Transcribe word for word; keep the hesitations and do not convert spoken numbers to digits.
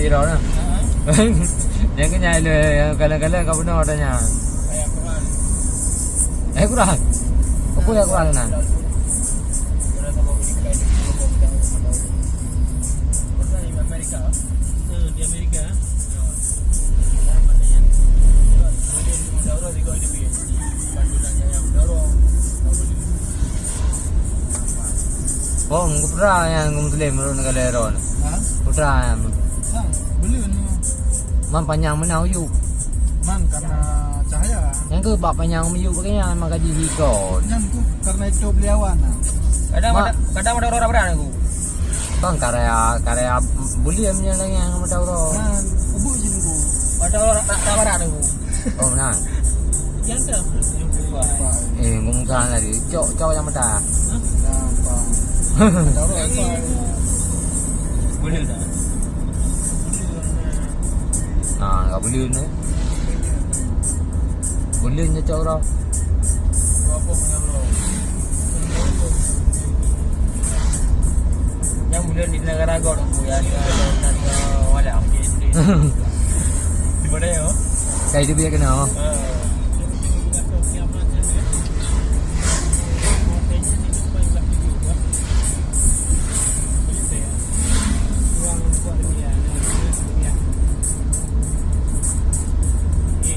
Kira na. Nyang keu nyan le, nyang kalon-kalon ka bunoe ata nyan. Ayat Quran. Apa ayat Quran nan? Di Amerika. Oh, putra nyang Muslim ureueng neugara Iran. Ha? Putra nyang. Sang, beleuen ni. Man panyang meunan u yup. Man karena cahaya. Nyang keu bak panyang u yup ke nyan maka jih ikon. Nyan tu karena itu beliawan. Kadang ada, kadang ada orang berat aku. Bang, karya, karya beleuen nyan lagèe nyang mata uroe. Nah, ubuk sini ku. Mata uroe tak, tak berat aku. Oh, nah. Yang tu. Eh, ngomong sana tadi. Cok, cok yang mata. Hah? Boleh tak? Nah, enggak boleh ni. Boleh ni cok orang. Yang boleh di negara gor tu ya, di negara wala. Di mana ya? Kayak itu dia kena.